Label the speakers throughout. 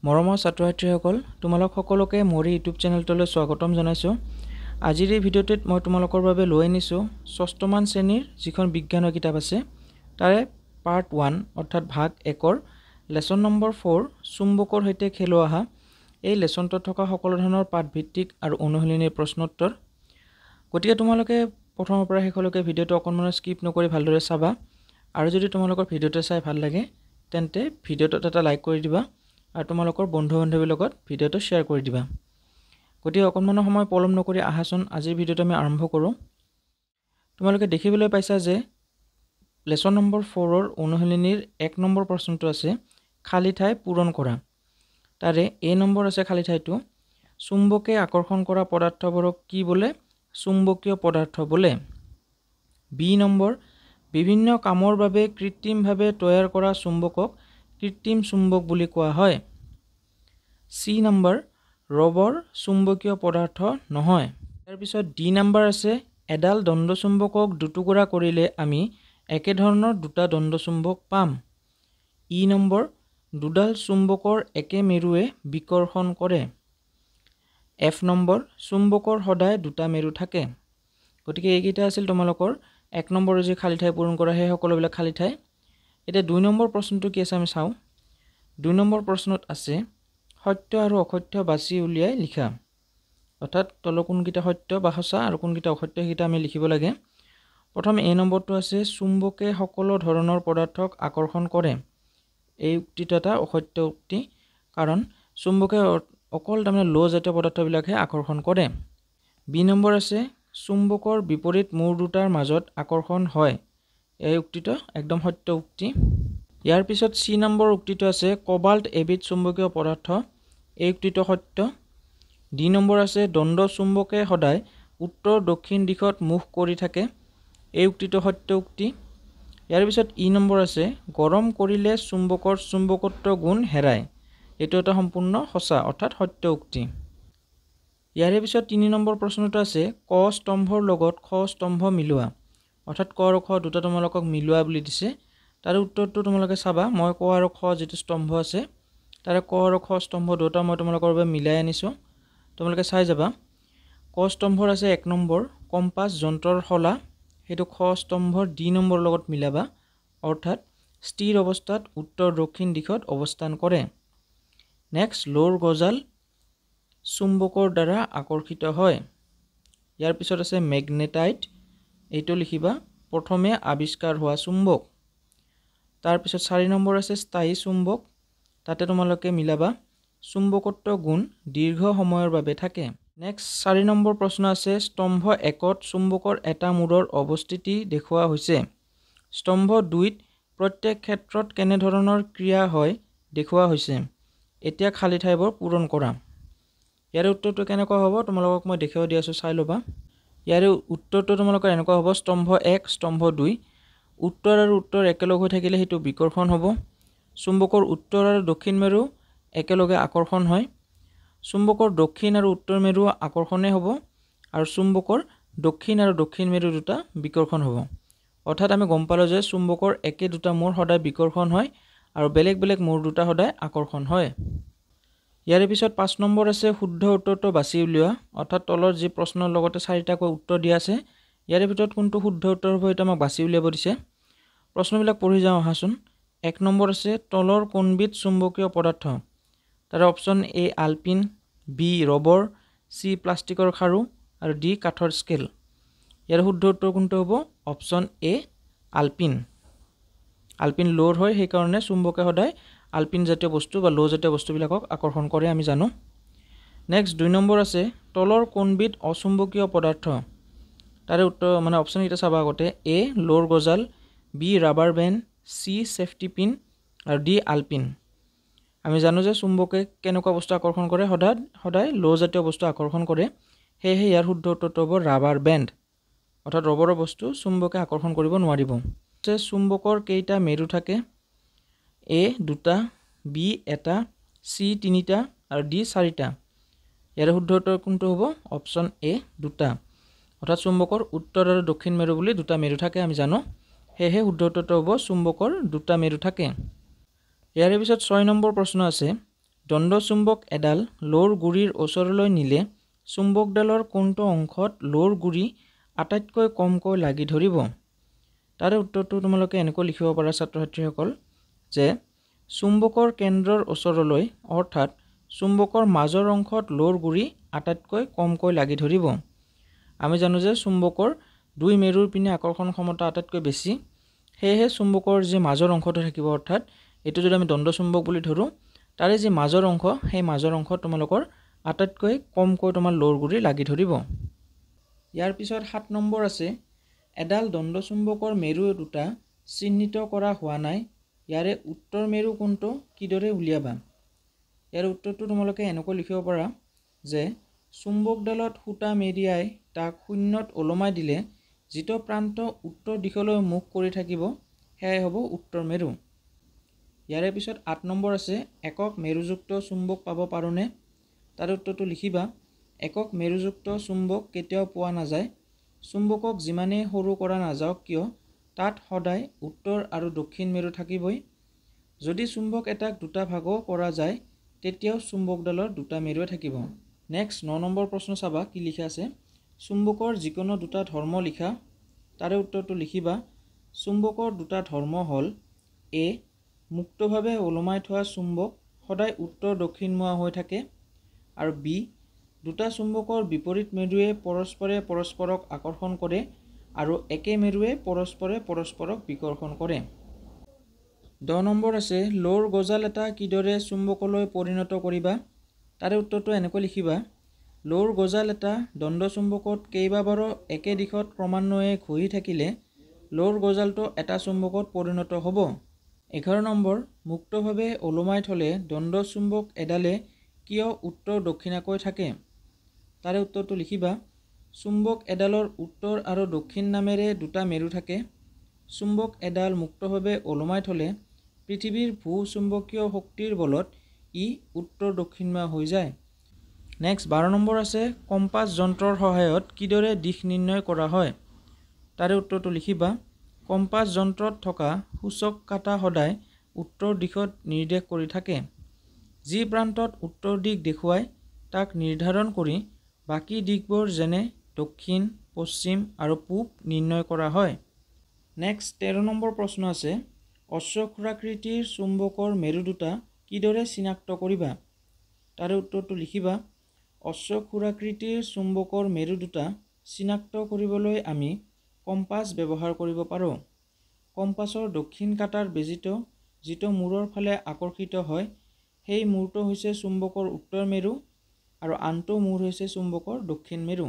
Speaker 1: মৰমৰ ছাত্ৰ ছাত্ৰীসকল, তোমালোক সকলোকে মোৰ ইউটিউব চেনেলটোলৈ স্বাগতম জনাইছোঁ। আজিৰ এই ভিডিঅ'টোত মই তোমালোকৰ বাবে লৈ আনিছোঁ ষষ্ঠমান শ্ৰেণীৰ যিখন বিজ্ঞানৰ কিতাপ আছে তাৰে পাৰ্ট 1 অৰ্থাৎ ভাগ 1ৰ লেচন নম্বৰ 4 চুম্বকৰ সৈতে খেলো আহা। এই লেচনটোত থকা সকলো ধৰণৰ পাঠভিত্তিক আৰু অনুশীলনীৰ প্ৰশ্নোত্তৰ। গতিকে তোমালোকে প্ৰথমৰ পৰা শেষলৈকে ভিডিঅ'টো অকণমানো স্কিপ নকৰি ভালদৰে চাবা, আৰু যদি তোমালোকৰ ভিডিঅ'টো চাই ভাল লাগে তেন্তে ভিডিঅ'টোত এটা লাইক কৰি দিবা আৰু তোমালোকৰ বন্ধু বান্ধৱীৰ লগত ভিডিঅ'টো শ্বেয়াৰ কৰি দিবা। গতিকে অকণমানো সময় পলম নকৰি আহাচোন আজিৰ ভিডিঅ'টো আমি আৰম্ভ কৰোঁ। তোমালোকে দেখিবলৈ পাইছা যে লেচন নম্বৰ 4ৰ অনুশীলনীৰ 1 নম্বৰ প্ৰশ্নটো আছে খালী ঠাই পূৰণ কৰা। তাৰে এ নম্বৰ আছে খালী ঠাইটো, চুম্বকে আকৰ্ষণ কৰা পদাৰ্থবোৰক কি বোলে? চুম্বকীয় পদাৰ্থ বোলে। বি নম্বৰ, বিভিন্ন কামৰ বাবে কৃত্ৰিমভাৱে তৈয়াৰ কৰা চুম্বকক কৃত্ৰিম চুম্বক বুলি কোৱা হয়। চি নম্বৰ, ৰবৰ চুম্বকীয় পদাৰ্থ নহয়। তাৰপিছত ডি নম্বৰ আছে এডাল দণ্ডচুম্বকক দুটুকুৰা কৰিলে আমি একেধৰণৰ দুটা দণ্ডচুম্বক পাম। ই নম্বৰ, দুডাল চুম্বকৰ একে মেৰুৱে বিকৰ্ষণ কৰে। এফ নম্বৰ, চুম্বকৰ সদায় দুটা মেৰু থাকে। গতিকে এইকেইটা আছিল তোমালোকৰ 1 নম্বৰৰ যি খালী ঠাই পূৰণ কৰা সেই সকলোবিলাক খালী ঠাই। এতিয়া 2 নম্বৰ প্ৰশ্নটো কি আছে আমি চাওঁ। 2 নম্বৰ প্ৰশ্নত আছে সত্য আৰু অসত্য বাছি উলিয়াই লিখা। অৰ্থাৎ তলৰ কোনকেইটা সত্য বা সঁচা আৰু কোনকেইটা অসত্য সেইকেইটা আমি লিখিব লাগে। প্ৰথম এ নম্বৰটো আছে চুম্বকে সকলো ধৰণৰ পদাৰ্থক আকৰ্ষণ কৰে। এই উক্তিটো এটা অসত্য উক্তি, কাৰণ চুম্বকে অকল তাৰমানে লৌহজাতীয় পদাৰ্থবিলাকহে আকৰ্ষণ কৰে। বি নম্বৰ আছে চুম্বকৰ বিপৰীত মূৰ দুটাৰ মাজত আকৰ্ষণ হয়। এই উক্তিটো একদম সত্য উক্তি। ইয়াৰ পিছত চি নম্বৰ উক্তিটো আছে কবাল্ট এবিধ চুম্বকীয় পদাৰ্থ। এই উক্তিটো সত্য। ডি নম্বৰ আছে দণ্ড চুম্বকে সদায় উত্তৰ দক্ষিণ দিশত মুখ কৰি থাকে। এই উক্তিটো সত্য উক্তি। ইয়াৰ পিছত ই নম্বৰ আছে গৰম কৰিলে চুম্বকৰ চুম্বকত্ব গুণ হেৰায়। এইটো এটা সম্পূৰ্ণ সঁচা অৰ্থাৎ সত্য উক্তি। ইয়াৰে পিছত 3 নম্বৰ প্ৰশ্নটো আছে ক স্তম্ভৰ লগত খ স্তম্ভ মিলোৱা। অৰ্থাৎ ক আৰু খ দুটা তোমালোকক মিলোৱা বুলি দিছে। তাৰ উত্তৰটো তোমালোকে চাবা। মই ক আৰু খ যিটো স্তম্ভ আছে তাৰে ক আৰু খ স্তম্ভ দুটা মই তোমালোকৰ বাবে মিলাই আনিছোঁ, তোমালোকে চাই যাবা। ক স্তম্ভৰ আছে 1 নম্বৰ কম্পাছ যন্ত্ৰৰ শলা, সেইটো খ স্তম্ভৰ ডি নম্বৰৰ লগত মিলাবা, অৰ্থাৎ স্থিৰ অৱস্থাত উত্তৰ দক্ষিণ দিশত অৱস্থান কৰে। নেক্সট লোৰ গজাল চুম্বকৰ দ্বাৰা আকৰ্ষিত হয়। ইয়াৰ পিছত আছে মেগনেটাইট, এইটো লিখিবা প্ৰথমে আৱিষ্কাৰ হোৱা চুম্বক। তাৰপিছত 4 নম্বৰ আছে স্থায়ী চুম্বক, তাতে তোমালোকে মিলাবা চুম্বকত্ব গুণ দীৰ্ঘ সময়ৰ বাবে থাকে। নেক্সট 4 নম্বৰ প্ৰশ্ন আছে স্তম্ভ 1ত চুম্বকৰ এটা মূৰৰ অৱস্থিতি দেখুওৱা হৈছে। স্তম্ভ 2ত প্ৰত্যেক ক্ষেত্ৰত কেনেধৰণৰ ক্ৰিয়া হয় দেখুওৱা হৈছে। এতিয়া খালী ঠাইবোৰ পূৰণ কৰা। ইয়াৰে উত্তৰটো কেনেকুৱা হ'ব তোমালোকক মই দেখুৱাই দি আছোঁ, চাই ল'বা। ইয়াৰে উত্তৰটো তোমালোকৰ এনেকুৱা হ'ব স্তম্ভ 1 স্তম্ভ 2, উত্তৰ আৰু উত্তৰ একেলগ হৈ থাকিলে সেইটো বিকৰ্ষণ হ'ব। চুম্বকৰ উত্তৰ আৰু দক্ষিণ মেৰু একেলগে আকৰ্ষণ হয়। চুম্বকৰ দক্ষিণ আৰু উত্তৰ মেৰু আকৰ্ষণেই হ'ব, আৰু চুম্বকৰ দক্ষিণ আৰু দক্ষিণ মেৰু দুটা বিকৰ্ষণ হ'ব। অৰ্থাৎ আমি গম পালোঁ যে চুম্বকৰ একে দুটা মূৰ সদায় বিকৰ্ষণ হয় আৰু বেলেগ বেলেগ মূৰ দুটা সদায় আকৰ্ষণ হয়। ইয়াৰে পিছত 5 নম্বৰ আছে শুদ্ধ উত্তৰটো বাছি উলিওৱা। অৰ্থাৎ তলৰ যি প্ৰশ্নৰ লগতে চাৰিটাকৈ উত্তৰ দিয়া আছে ইয়াৰে ভিতৰত কোনটো শুদ্ধ উত্তৰ হ'ব সেইটো আমাক বাছি উলিয়াব দিছে। প্ৰশ্নবিলাক পঢ়ি যাওঁ আহাচোন। 1 নম্বৰ আছে তলৰ কোনবিধ চুম্বকীয় পদাৰ্থ? তাৰে অপশ্যন এ আলপিন, বি ৰবৰ, চি প্লাষ্টিকৰ খাৰু আৰু ডি কাঠৰ স্কেল। ইয়াৰ শুদ্ধ উত্তৰ কোনটো হ'ব? Option A আলপিন। আলপিন লোৰ হয়, সেইকাৰণে চুম্বকে সদায় আলপিন জাতীয় বস্তু বা লৌহজাতীয় বস্তুবিলাকক আকৰ্ষণ কৰে আমি জানো। নেক্সট 2 নম্বৰ আছে তলৰ কোনবিধ অচুম্বকীয় পদাৰ্থ? তাৰে উত্তৰ মানে অপশ্যনকেইটা চাবা আগতে। এ লোৰ গজাল, B rubber band, C safety pin আৰু ডি আলপিন। আমি জানো যে চুম্বকে কেনেকুৱা বস্তু আকৰ্ষণ কৰে, সদায় সদায় লৌহজাতীয় বস্তু আকৰ্ষণ কৰে। সেয়েহে ইয়াৰ শুদ্ধ উত্তৰটো হ'ব ৰাবাৰ বেণ্ড, অৰ্থাৎ ৰবৰৰ বস্তু চুম্বকে আকৰ্ষণ কৰিব নোৱাৰিব। চুম্বকৰ কেইটা মেৰু থাকে? এ দুটা, বি এটা, চি তিনিটা আৰু ডি চাৰিটা। ইয়াৰে শুদ্ধ উত্তৰ কোনটো হ'ব? অপশ্যন এ দুটা, অৰ্থাৎ চুম্বকৰ উত্তৰ আৰু দক্ষিণ মেৰু বুলি দুটা মেৰু থাকে আমি জানো। সেয়েহে শুদ্ধ উত্তৰটো হ'ব চুম্বকৰ দুটা মেৰু থাকে। ইয়াৰে পিছত 6 নম্বৰ প্ৰশ্ন আছে দণ্ডচুম্বক এডাল লোৰ গুড়িৰ ওচৰলৈ নিলে চুম্বকডালৰ কোনটো অংশত লোৰ গুড়ি আটাইতকৈ কমকৈ লাগি ধৰিব? তাৰে উত্তৰটো তোমালোকে এনেকৈ লিখিব পাৰা ছাত্ৰ ছাত্ৰীসকল যে চুম্বকৰ কেন্দ্ৰৰ ওচৰলৈ অৰ্থাৎ চুম্বকৰ মাজৰ অংশত লোৰ গুড়ি আটাইতকৈ কমকৈ লাগি ধৰিব। আমি জানো যে চুম্বকৰ দুই মেৰুৰ পিনে আকৰ্ষণ ক্ষমতা আটাইতকৈ বেছি, সেয়েহে চুম্বকৰ যি মাজৰ অংশটো থাকিব অৰ্থাৎ এইটো যদি আমি দণ্ডচুম্বক বুলি ধৰোঁ তাৰে যি মাজৰ অংশ, সেই মাজৰ অংশত তোমালোকৰ আটাইতকৈ কমকৈ তোমাৰ লোৰ গুড়ি লাগি ধৰিব। ইয়াৰ পিছত 7 নম্বৰ আছে, এডাল দণ্ডচুম্বকৰ মেৰু দুটা চিহ্নিত কৰা হোৱা নাই, ইয়াৰে উত্তৰ মেৰু কোনটো কিদৰে উলিয়াবা? ইয়াৰ উত্তৰটো তোমালোকে এনেকৈ লিখিব পাৰা যে চুম্বকডালত সূতা মেৰিয়াই তাক শূন্যত ওলমাই দিলে যিটো প্ৰান্ত উত্তৰ দিশলৈ মুখ কৰি থাকিব সেয়াই হ'ব উত্তৰ মেৰু। ইয়াৰে পিছত 8 নম্বৰ আছে, একক মেৰুযুক্ত চুম্বক পাব পাৰোঁনে? তাৰ উত্তৰটো লিখিবা, একক মেৰুযুক্ত চুম্বক কেতিয়াও পোৱা নাযায়। চুম্বকক যিমানেই সৰু কৰা নাযাওক কিয় তাত সদায় উত্তৰ আৰু দক্ষিণ মেৰু থাকিবই। যদি চুম্বক এটাক দুটা ভাগো কৰা যায় তেতিয়াও চুম্বকডালৰ দুটা মেৰুৱে থাকিব। নেক্সট 9 নম্বৰ প্ৰশ্ন চাবা কি লিখা আছে, চুম্বকৰ যিকোনো দুটা ধৰ্ম লিখা। তাৰে উত্তৰটো লিখিবা, চুম্বকৰ দুটা ধৰ্ম হ'ল এ মুক্তভাৱে ওলমাই থোৱা চুম্বক সদায় উত্তৰ দক্ষিণমুৱা হৈ থাকে আৰু বি দুটা চুম্বকৰ বিপৰীত মেৰুৱে পৰস্পৰে পৰস্পৰক আকৰ্ষণ কৰে আৰু একে মেৰুৱে পৰস্পৰে পৰস্পৰক বিকৰ্ষণ কৰে। 10 নম্বৰ আছে, লোৰ গজাল এটা কিদৰে চুম্বকলৈ পৰিণত কৰিবা? তাৰে উত্তৰটো এনেকৈ লিখিবা, লোৰ গজাল এটা দণ্ডচুম্বকত কেইবাবাৰো একে দিশত ক্ৰমান্বয়ে ঘঁহি থাকিলে লোৰ গজালটো এটা চুম্বকত পৰিণত হ'ব। 11 নম্বৰ, মুক্তভাৱে ওলমাই থ'লে দণ্ডচুম্বক এডালে কিয় উত্তৰ দক্ষিণাকৈ থাকে? তাৰে উত্তৰটো লিখিবা, চুম্বক এডালৰ উত্তৰ আৰু দক্ষিণ নামেৰে দুটা মেৰু থাকে। চুম্বক এডাল মুক্তভাৱে ওলমাই থ'লে পৃথিৱীৰ ভূ-চুম্বকীয় শক্তিৰ বলত ই উত্তৰ দক্ষিণমুৱা হৈ যায়। নেক্সট 12 নম্বৰ আছে, কম্পাছ যন্ত্ৰৰ সহায়ত কিদৰে দিশ নিৰ্ণয় কৰা হয়? তাৰে উত্তৰটো লিখিবা, কম্পাছ যন্ত্ৰত থকা সূচক কাঁটা সদায় উত্তৰ দিশত নিৰ্দেশ কৰি থাকে। যি প্ৰান্তত উত্তৰ দিশ দেখুৱায় তাক নিৰ্ধাৰণ কৰি বাকী দিশবোৰ যেনে দক্ষিণ, পশ্চিম আৰু পূব নিৰ্ণয় কৰা হয়। নেক্সট 13 নম্বৰ প্ৰশ্ন আছে, অশ্বক্ষুৰাকৃতিৰ চুম্বকৰ মেৰু দুটা কিদৰে চিনাক্ত কৰিবা? তাৰে উত্তৰটো লিখিবা, অশ্বক্ষুৰাকৃতিৰ চুম্বকৰ মেৰু দুটা চিনাক্ত কৰিবলৈ আমি কম্পাছ ব্যৱহাৰ কৰিব পাৰোঁ। কম্পাছৰ দক্ষিণ কাঁটাৰ বেজিটো যিটো মূৰৰ ফালে আকৰ্ষিত হয় সেই মূৰটো হৈছে চুম্বকৰ উত্তৰ মেৰু আৰু আনটো মূৰ হৈছে চুম্বকৰ দক্ষিণ মেৰু।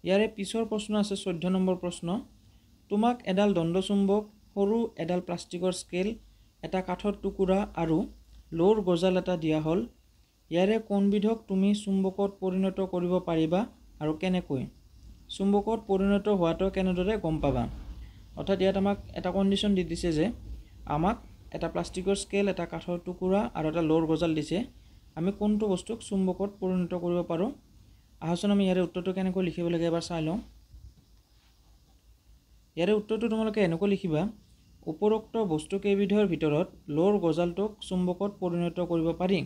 Speaker 1: ইয়াৰে পিছৰ প্ৰশ্ন আছে 14 নম্বৰ প্ৰশ্ন, তোমাক এডাল দণ্ডচুম্বক, সৰু এডাল প্লাষ্টিকৰ স্কেল, এটা কাঠৰ টুকুৰা আৰু লোৰ গজাল এটা দিয়া হ'ল। ইয়াৰে কোনবিধক তুমি চুম্বকত পৰিণত কৰিব পাৰিবা আৰু কেনেকৈ? চুম্বকত পৰিণত হোৱাটো কেনেদৰে গম পাবা? অৰ্থাৎ ইয়াত আমাক এটা কণ্ডিশ্যন দি দিছে যে আমাক এটা প্লাষ্টিকৰ স্কেল, এটা কাঠৰ টুকুৰা আৰু এটা লোৰ গজাল দিছে। আমি কোনটো বস্তুক চুম্বকত পৰিণত কৰিব পাৰোঁ? আহাচোন আমি ইয়াৰে উত্তৰটো কেনেকৈ লিখিব লাগে এবাৰ চাই লওঁ। ইয়াৰে উত্তৰটো তোমালোকে এনেকৈ লিখিবা, উপৰোক্ত বস্তুকেইবিধৰ ভিতৰত লোৰ গজালটোক চুম্বকত পৰিণত কৰিব পাৰি।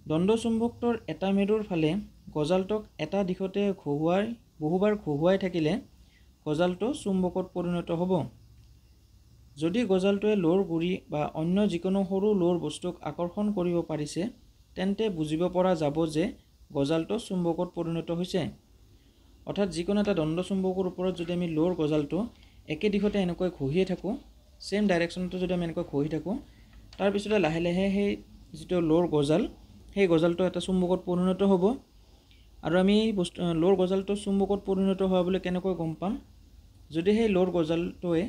Speaker 1: দণ্ডচুম্বকটোৰ এটা মেৰুৰ ফালে গজালটোক এটা দিশতে বহুবাৰ ঘঁহুৱাই থাকিলে গজালটো চুম্বকত পৰিণত হ'ব। যদি গজালটোৱে লোৰ গুড়ি বা অন্য যিকোনো সৰু লোৰ বস্তুক আকৰ্ষণ কৰিব পাৰিছে তেন্তে বুজিব পৰা যাব যে গজালটো চুম্বকত পৰিণত হৈছে। অৰ্থাৎ যিকোনো এটা দণ্ডচুম্বকৰ ওপৰত যদি আমি লোৰ গজালটো একে দিশতে এনেকৈ ঘঁহিয়ে থাকোঁ, ছেইম ডাইৰেকশ্যনটো যদি আমি এনেকৈ ঘঁহি থাকোঁ, তাৰপিছতে লাহে লাহে সেই যিটো লোৰ গজাল, সেই গজালটো এটা চুম্বকত পৰিণত হ'ব। আৰু আমি এই বস্তু লোৰ গজালটো চুম্বকত পৰিণত হোৱা বুলি কেনেকৈ গম পাম? যদি সেই লোৰ গজালটোৱে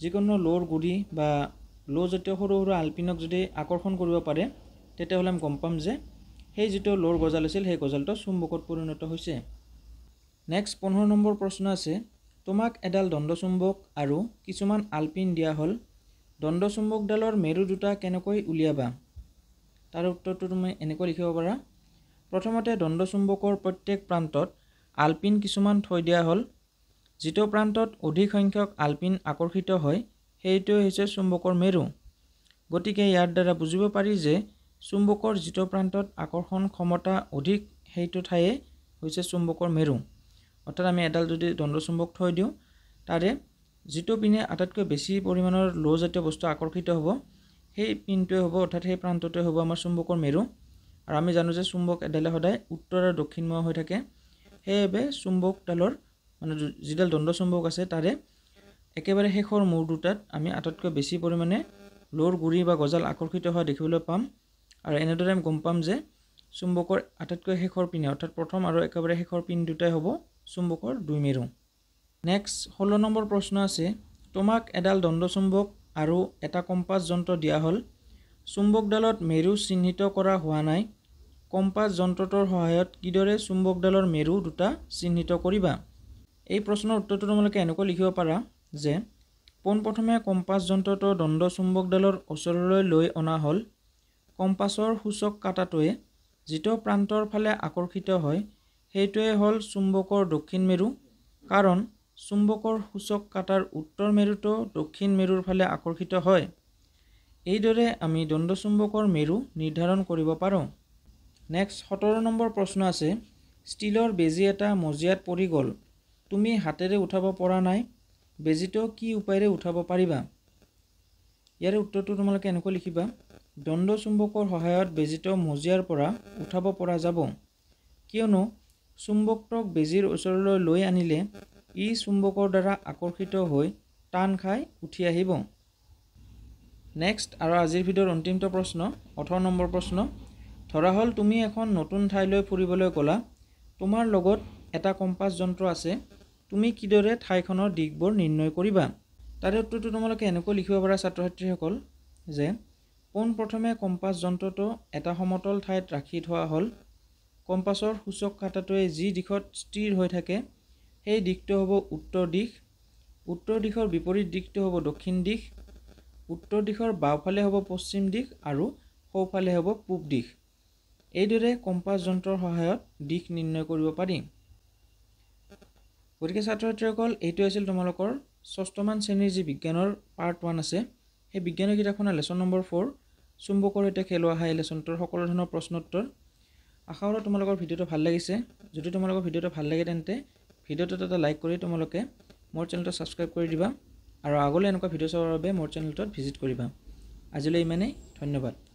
Speaker 1: যিকোনো লোৰ গুড়ি বা লোজাতীয় সৰু সৰু আলপিনক যদি আকৰ্ষণ কৰিব পাৰে তেতিয়াহ'লে আমি গম পাম যে সেই যিটো লোৰ গজাল আছিল সেই গজালটো চুম্বকত পৰিণত হৈছে। নেক্সট 15 নম্বৰ প্ৰশ্ন আছে, তোমাক এডাল দণ্ডচুম্বক আৰু কিছুমান আলপিন দিয়া হ'ল, দণ্ডচুম্বকডালৰ মেৰু দুটা কেনেকৈ উলিয়াবা? তাৰ উত্তৰটো তুমি এনেকৈ লিখিব পাৰা, প্ৰথমতে দণ্ডচুম্বকৰ প্ৰত্যেক প্ৰান্তত আলপিন কিছুমান থৈ দিয়া হ'ল। যিটো প্ৰান্তত অধিক সংখ্যক আলপিন আকৰ্ষিত হয় সেইটোৱে হৈছে চুম্বকৰ মেৰু। গতিকে ইয়াৰ দ্বাৰা বুজিব পাৰি যে চুম্বকৰ যিটো প্ৰান্তত আকৰ্ষণ ক্ষমতা অধিক সেইটো ঠাইয়ে হৈছে চুম্বকৰ মেৰু। অৰ্থাৎ আমি এডাল যদি দণ্ডচুম্বক থৈ দিওঁ, তাৰে যিটো পিনে আটাইতকৈ বেছি পৰিমাণৰ লোজাতীয় বস্তু আকৰ্ষিত হ'ব সেই পিনটোৱে হ'ব, অৰ্থাৎ সেই প্ৰান্তটোৱে হ'ব আমাৰ চুম্বকৰ মেৰু। আৰু আমি জানো যে চুম্বক এডালে সদায় উত্তৰ আৰু দক্ষিণমুৱা হৈ থাকে। সেইবাবে চুম্বকডালৰ মানে যিডাল দণ্ডচুম্বক আছে তাৰে একেবাৰে শেষৰ মূৰ দুটাত আমি আটাইতকৈ বেছি পৰিমাণে লোৰ গুড়ি বা গজাল আকৰ্ষিত হোৱা দেখিবলৈ পাম। আৰু এনেদৰে আমি গম পাম যে চুম্বকৰ আটাইতকৈ শেষৰ পিনে, অৰ্থাৎ প্ৰথম আৰু একেবাৰে শেষৰ পিন দুটাই হ'ব চুম্বকৰ দুই মেৰু। নেক্সট 16 নম্বৰ প্ৰশ্ন আছে, তোমাক এডাল দণ্ডচুম্বক আৰু এটা কম্পাছ যন্ত্ৰ দিয়া হ'ল। চুম্বকডালত মেৰু চিহ্নিত কৰা হোৱা নাই। কম্পাছ যন্ত্ৰটোৰ সহায়ত কিদৰে চুম্বকডালৰ মেৰু দুটা চিহ্নিত কৰিবা? এই প্ৰশ্নৰ উত্তৰটো তোমালোকে এনেকৈ লিখিব পাৰা যে পোনপ্ৰথমে কম্পাছ যন্ত্ৰটো দণ্ড চুম্বকডালৰ ওচৰলৈ লৈ অনা হ'ল। কম্পাছৰ সূচক কাঁটাটোৱে যিটো প্ৰান্তৰ ফালে আকৰ্ষিত হয় সেইটোৱে হ'ল চুম্বকৰ দক্ষিণ মেৰু, কাৰণ চুম্বকৰ সূচক কাঁটাৰ উত্তৰ মেৰুটো দক্ষিণ মেৰুৰ ফালে আকৰ্ষিত হয়। এইদৰে আমি দণ্ডচুম্বকৰ মেৰু নিৰ্ধাৰণ কৰিব পাৰোঁ। নেক্সট 17 নম্বৰ প্ৰশ্ন আছে, ষ্টীলৰ বেজী এটা মজিয়াত পৰি গ'ল, তুমি হাতেৰে উঠাব পৰা নাই, বেজীটো কি উপায়েৰে উঠাব পাৰিবা? ইয়াৰে উত্তৰটো তোমালোকে এনেকৈ লিখিবা, দণ্ডচুম্বকৰ সহায়ত বেজীটো মজিয়াৰ পৰা উঠাব পৰা যাব, কিয়নো চুম্বকটোক বেজীৰ ওচৰলৈ লৈ আনিলে ই চুম্বকৰ দ্বাৰা আকৰ্ষিত হৈ টান খাই উঠি আহিব। নেক্সট আৰু আজিৰ ভিডিঅ'ৰ অন্তিমটো প্ৰশ্ন 18 নম্বৰ প্ৰশ্ন, ধৰা হ'ল তুমি এখন নতুন ঠাইলৈ ফুৰিবলৈ গ'লা, তোমাৰ লগত এটা কম্পাছ যন্ত্ৰ আছে, তুমি কিদৰে ঠাইখনৰ দিশবোৰ নিৰ্ণয় কৰিবা? তাৰে উত্তৰটো তোমালোকে এনেকৈ লিখিব পাৰা ছাত্ৰ ছাত্ৰীসকল যে পোনপ্ৰথমে কম্পাছ যন্ত্ৰটো এটা সমতল ঠাইত ৰাখি থোৱা হ'ল। কম্পাছৰ সূচক কাঁটাটোৱে যি দিশত স্থিৰ হৈ থাকে সেই দিশটো হ'ব উত্তৰ দিশ, উত্তৰ দিশৰ বিপৰীত দিশটো হ'ব দক্ষিণ দিশ, উত্তৰ দিশৰ বাওঁফালে হ'ব পশ্চিম দিশ আৰু সোঁফালে হ'ব পূব দিশ। এইদৰে কম্পাছ যন্ত্ৰৰ সহায়ত দিশ নিৰ্ণয় কৰিব পাৰি। গতিকে ছাত্ৰ ছাত্ৰীসকল, এইটো আছিল তোমালোকৰ ষষ্ঠমান শ্ৰেণীৰ যি বিজ্ঞানৰ পাৰ্ট 1 আছে, সেই বিজ্ঞানৰ কিতাপখনৰ লেচন নম্বৰ 4 চুম্বকৰ সৈতে খেলোৱা এই লেচনটোৰ সকলো ধৰণৰ প্ৰশ্নোত্তৰ। আশা কৰোঁ তোমালোকৰ ভিডিঅ'টো ভাল লাগিছে। যদি তোমালোকৰ ভিডিঅ'টো ভাল লাগে তেন্তে ভিডিঅ'টোত এটা লাইক কৰি তোমালোকে মোৰ চেনেলটো ছাবস্ক্ৰাইব কৰি দিবা আৰু আগলৈ এনেকুৱা ভিডিঅ' চাবৰ বাবে মোৰ চেনেলটোত ভিজিট কৰিবা। আজিলৈ ইমানেই, ধন্যবাদ।